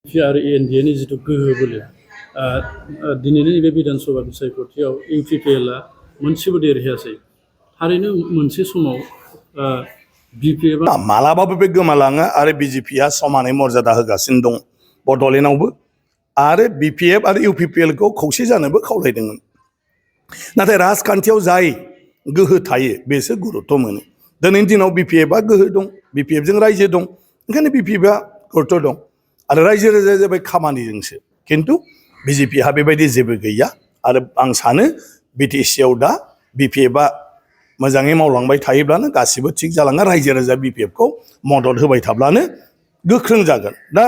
आरो एनडिएनि जिथु गोहो बोलो दिनैनि नैबे बिधानसभा बिसायख'थियाव इउपिपिएलआ मोनसेबो देरहायासै थारैनो मोनसे समाव बिपिएफआ मालाबाबो बे गोमालाङा आरो बिजेपिआ समानै मर्यादा होगासिनो दं बड'लेण्डआवबो आरो बिपिएफ आरो इउपिपिएलखौ खौसे जानोबो खावलायदोंमोन नाथाय राजखान्थियाव जाय गोहो थायो बेसो गुरुत्व मोनो दिनैनि दिनाव बिपिएफआ गोहो दं बिपिएफजों रायजो दं ओंखायनो बिपिएफआ गुरुत्व दं आरो रायजो राजाया जाबाय खामानिजोंसो खिन्थु बिजेपिहा बेबायदि जेबो गैया आरो आं सानो बिटिसिआव दा बिपिएफआ मोजाङै मावलांबाय थायोब्लानो गासिबो थिग जालाङा रायजो राजा बिपिएफखौ मदद होबाय थाब्लानो गोख्रों जागोन दा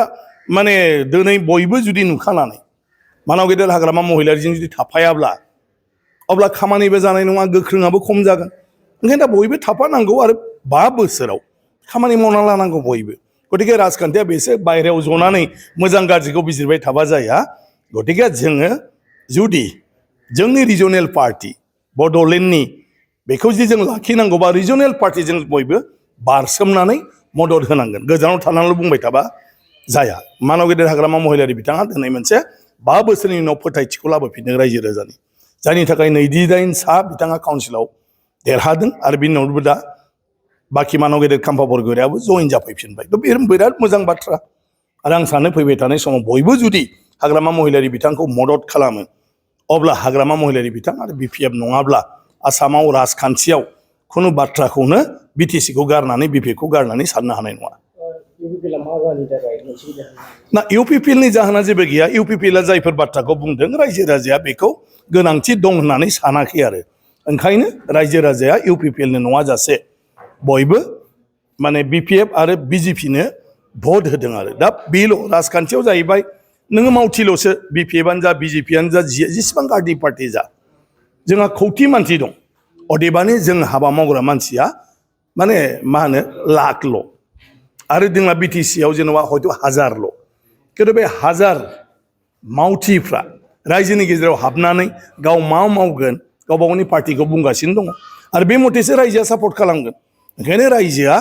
माने दिनै बयबो जुदि नुखानानै मानाव गेदेर हाग्रामा महिलारिजों जुदि थाफायाब्ला अब्ला खामानिबो जानाय नङा गोख्रोङाबो खम जागोन ओंखायनो दा बयबो थाफानांगौ आरो 5 बोसोराव खामानि मावना लानांगौ बयबो गतिके राजखान्थिया बेसो बायहेरायाव जनानै मोजां गाज्रिखौ बिजिरबाय थाबा जाया गतिके जोङो जुदि जोंनि रिजनेल पार्टी बड'लेण्डनि बेखौ जुदि जों लाखिनांगौबा रिजनेल पार्टीजों बयबो बारसोमनानै मदद होनांगोन गोजानाव थानानैल' बुंबाय थाबा जाया मानाव गेदेर हाग्रामा महिलारि बिथाङा दिनै मोनसे 5 बोसोरनि उनाव फोथायथिखौ लाबोफिनदों रायजो राजानि जायनि थाखाय 29 सा बिथाङा काउन्सिलाव देरहादों आरो बिनि उनावबो दा बाखि मानाव गेदेर खाम्फा बरग'याबो जइन जाफैफिनबाय थ' बे बिराद मोजां बाथ्रा आरो आं सानो फैबाय थानाय समाव बयबो जुदि हाग्रामा महिलारि बिथांखौ मदद खालामो अब्ला हाग्रामा महिलारि बिथां आरो बिपिएफ नङाब्ला आसामाव राजखान्थियाव खुनु बाथ्राखौनो बिटिसिखौ गारनानै बिपिएफखौ गारनानै साननो हानाय नङा ना इउपिपिएलनि जाहोना जेबो गैया इउपिपिएलआ जायफोर बाथ्राखौ बुंदों रायजो राजाया बेखौ गोनांथि दं होननानै सानाखै आरो ओंखायनो रायजो राजाया इउपिपिएलनो नङा जासे बयबो माने बिपिएफ आरो बिजेपिनो भट होदों आरो दा बेल' राजखान्थियाव जाहैबाय नोङो मावथिल'सो बिपिएफआनो जा बिजेपिआनो जा जेसेबां गार्डि पार्टी जा जोंहा खौथि मानसि दं अदेबानि जों हाबा मावग्रा मानसिया माने मा होनो लाखल' आरो जोंना बिटिसिआव जेनेबा हयथ' 1000ल' खिन्थु बे 1000 मावथिफ्रा रायजोनि गेजेराव हाबनानै गाव मा मावगोन गावबा गावनि पार्टीखौ बुंगासिनो दङ आरो बे मथेसो रायजोआ सापर्ट खालामगोन ओंखायनो रायजोआ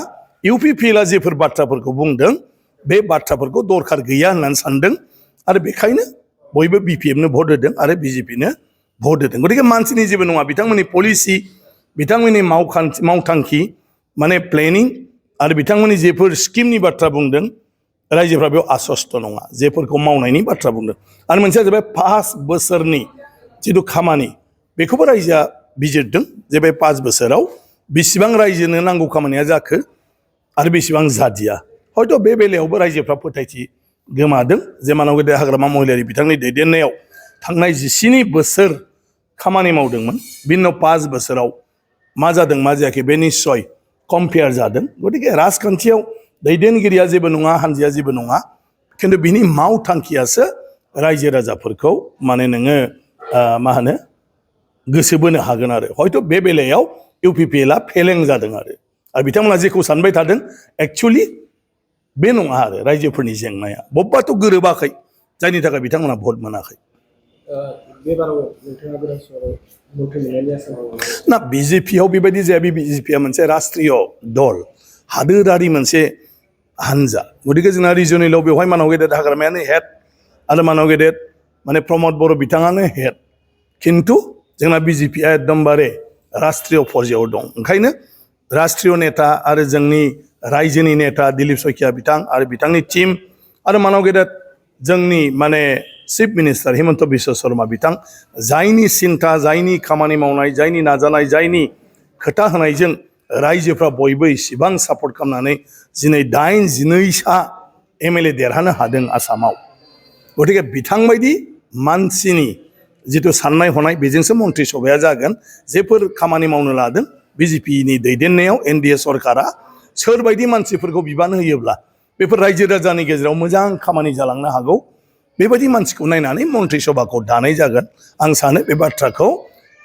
इउपिपिएलआ जेफोर बाथ्राफोरखौ बुंदों बे बाथ्राफोरखौ दरखार गैया होननानै सानदों आरो बेखायनो बयबो बिपिएफनो भट होदों आरो बिजेपिनो भट होदों गतिके मानसिनि जेबो नङा बिथांमोननि पलिसि बिथांमोननि मावथांखि माने प्लेनिं आरो बिथांमोननि जेफोर स्किमनि बाथ्रा बुंदों रायजोफ्रा बेयाव आसस्त' नङा जेफोरखौ मावनायनि बाथ्रा बुंदों आरो मोनसेया जाबाय 5 बोसोरनि जिथु खामानि बेखौबो रायजोआ बिजिरदों जे बे 5 बोसोराव बेसेबां रायजोनो नांगौ खामानिया जाखो आरो बेसेबां जादिया हयथ' बे बेलायावबो रायजोफ्रा फोथायथि गोमादों जे मानाव गेदेर हाग्रामा महिलारि बिथांनि दैदेननायाव थांनाय 19 बोसोर खामानि मावदोंमोन बिनि उनाव 5 बोसोराव मा जादों मा जायाखै बे निस्सय कम्पेयार जादों गतिके राजखान्थियाव दैदेनगिरिया जेबो नङा हानजाया जेबो नङा खिन्थु बिनि मावथांखियासो रायजो राजाफोरखौ माने नोङो मा होनो गोसो बोनो हागोन आरो हयथ' बे बेलायाव इउपिपिएलआ फेलें जादों आरो बिथांमोना जेखौ सानबाय थादों एक्चुअलि बे नङा आरो रायजोफोरनि जेंनाया बबेबाथ' गोरोबाखै जायनि थाखाय बिथांमोना भट मोनाखै ना बिजेपिआव बेबायदि जाया बिजेपिआ मोनसे राष्ट्रीय दल हादोरारि मोनसे हानजा गतिके जोंना रिजनेलाव बेवहाय मानाव गेदेर हाग्रामायानो हेड आरो मानाव गेदेर माने प्रमद बर' बिथाङानो हेड खिन्थु जोंना बिजेपिआ एकदमबारे राष्ट्रीय पर्यायाव दं ओंखायनो राष्ट्रीय नेता आरो जोंनि रायजोनि नेता दिलीप सयखिया बिथां आरो बिथांनि टीम आरो मानाव गेदेर जोंनि माने चिफ मिनिस्टार हिमन्त बिश्व शर्मा बिथां जायनि सिन्था जायनि खामानि मावनाय जायनि नाजानाय जायनि खोथा होनायजों रायजोफ्रा बयबो इसेबां सापर्ट खालामनानै दिनै 8-12 सा एमएलए देरहानो हादों आसामाव गतिके बिथांबायदि मानसिनि जिथु साननाय हनाय बेजोंसो मन्त्रि सभाया जागोन जेफोर खामानि मावनो लादों बिजेपिनि दैदेननायाव एनडिए सरकारा सोरबायदि मानसिफोरखौ बिबान होयोब्ला बेफोर रायजो राजानि गेजेराव मोजां खामानि जालांनो हागौ बेबायदि मानसिखौ नायनानै मन्त्रि सभाखौ दानाय जागोन आं सानो बे बाथ्राखौ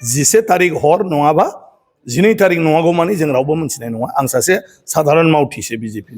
11 तारिख हर नङाबा 12 तारिख नङागौ मानि जों रावबो मिथिनाय नङा आं सासे साधारन मावथिसो बिजेपिनि